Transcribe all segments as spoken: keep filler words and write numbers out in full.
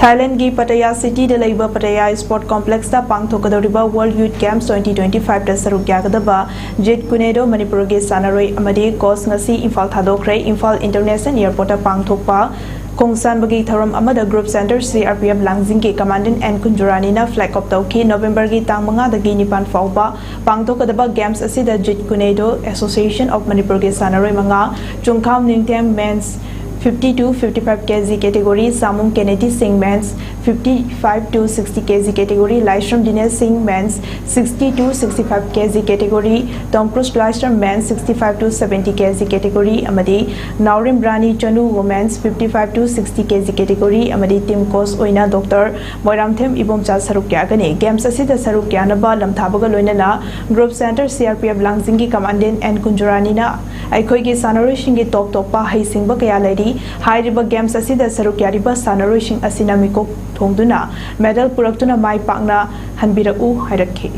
ꯊꯥꯏꯂꯦꯟꯒꯤ Pattaya ꯁꯤꯇꯤꯗ ꯂꯩꯕ Pattaya sport ꯀꯣꯝꯄ꯭ꯂꯦꯛꯁꯇ ꯄꯥꯡꯊꯣꯛꯀꯗꯧꯔꯤꯕ world youth games twenty twenty ꯐꯥꯏꯚꯇ ꯁꯔꯨꯛ ꯌꯥꯒꯗꯕ ꯖꯤꯠ ꯀꯨꯅꯦꯗꯣ ꯃꯅꯤꯄꯨꯔꯒꯤ ꯁꯥꯟꯅꯔꯣꯏ ꯑꯃꯗꯤ ꯀꯣꯆ ꯉꯁꯤ ꯏꯝꯐꯥꯜ ꯊꯥꯗꯣꯛꯈ꯭ꯔꯦ꯫ ꯏꯝꯐꯥꯜ ꯏꯟꯇꯔꯅꯦꯁꯅꯦꯜ ꯑꯦꯌꯔꯄꯣꯔꯠꯇ ꯄꯥꯡꯊꯣꯛꯄ ꯈꯣꯡꯁꯥꯟꯕꯒꯤ ꯊꯧꯔꯝ ꯑꯃꯗ group centre C R P F ꯂꯥꯡꯖꯤꯡꯒꯤ ꯀꯃꯥꯟꯗꯦꯟ ꯑꯦꯟ ꯀꯨꯟꯖꯨꯔꯥꯅꯤꯅ ꯐ꯭ꯂꯦꯒ ꯑꯣꯐ ꯇꯧꯈꯤ꯫ ꯅꯣꯕꯦꯝꯕꯔꯒꯤ ꯇꯥꯡ ꯃꯉꯥꯗꯒꯤ ꯅꯤꯄꯥꯟ ꯐꯥꯎꯕ ꯄꯥꯡꯊꯣꯛꯀꯗꯕ ꯒꯦꯝꯁ ꯑꯁꯤꯗ ꯖꯤꯠ ꯀꯨꯅꯦꯗꯣ ꯑꯦꯁꯣꯁꯤꯌꯦꯁꯟ ꯑꯣꯐ ꯃꯅꯤꯄꯨꯔꯒꯤ ꯁꯥꯟꯅꯔꯣꯏ ꯃꯉꯥ, Chungkham Ningthem men's fifty to fifty five K G category, ꯁꯥꯃꯨꯡ Kennedy Singh men's fifty five to sixty K G category, Laishram Dinesh Singh men's sixty to sixty five K G category, Tom Cruise Laishram men's sixty five to seventy K G category ꯑꯃꯗꯤ Naorem Rani Chanu women's fifty five to sixty K G category ꯑꯃꯗꯤ team coach ꯑꯣꯏꯅ doctor Moirangthem Ibomcha ꯁꯔꯨꯛ ꯌꯥꯒꯅꯤ꯫ Games ꯑꯁꯤꯗ ꯁꯔꯨꯛ ꯌꯥꯅꯕ ꯂꯝꯊꯥꯕꯒ ꯂꯣꯏꯅꯅ group centre C R P F ꯂꯥꯡꯖꯤꯡꯒꯤ ꯀꯃꯥꯟꯗꯦꯟ ꯑꯦꯟ ꯀꯨꯟꯖꯨꯔꯥꯅꯤꯅ ꯑꯩꯈꯣꯏꯒꯤ ꯁꯥꯟꯅꯔꯣꯏꯁꯤꯡꯒꯤ ꯇꯣꯞ ꯇꯣꯞꯄ ꯍꯩꯁꯤꯡꯕ ꯀꯌꯥ ꯂꯩꯔꯤ꯫ ꯍꯥꯏꯔꯤꯕ ꯒꯦꯝꯁ ꯑꯁꯤꯗ ꯁꯔꯨꯛ ꯌꯥꯔꯤꯕ ꯁꯥꯟꯅꯔꯣꯏꯁꯤꯡ ꯑꯁꯤꯅ ꯃꯤꯀꯣꯛ ꯊꯣꯡꯗꯨꯅ ꯃꯦꯗꯜ ꯄꯨꯔꯛꯇꯨꯅ ꯃꯥꯏ ꯄꯥꯛꯅ ꯍꯟꯕꯤꯔꯛꯎ ꯍꯥꯏꯔꯛꯈꯤ꯫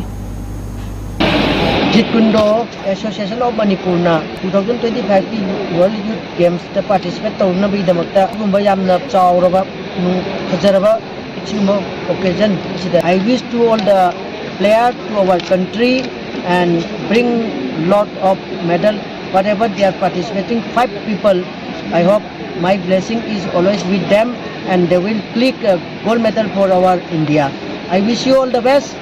ꯖꯤꯠ ꯀꯨꯟꯗꯣ ꯑꯦꯁꯣꯁꯤꯌꯦꯁꯟ ꯑꯣꯐ ꯃꯅꯤꯄꯨꯔꯅ ꯇꯨ ꯊꯥꯎꯖꯟ ꯇ꯭ꯋꯦꯟꯇꯤ ꯐꯥꯏꯚꯀꯤ ꯋꯥꯔꯜ ꯌꯨꯠ ꯒꯦꯝꯁꯇ ꯄꯥꯔꯇꯤꯁꯤꯄꯦꯠ ꯇꯧꯅꯕꯒꯤꯗꯃꯛꯇ ꯑꯗꯨꯒꯨꯝꯕ ꯌꯥꯝꯅ ꯆꯥꯎꯔꯕ ꯅꯨꯡ-, ꯐꯖꯔꯕ ꯁꯤꯒꯨꯝꯕ occasion ꯑꯁꯤꯗ I wish to all the player to our country and bring lot of medal whatever they are participating, five people. I hope my blessing is always with them and they will click a gold medal for our India. I wish you all the best.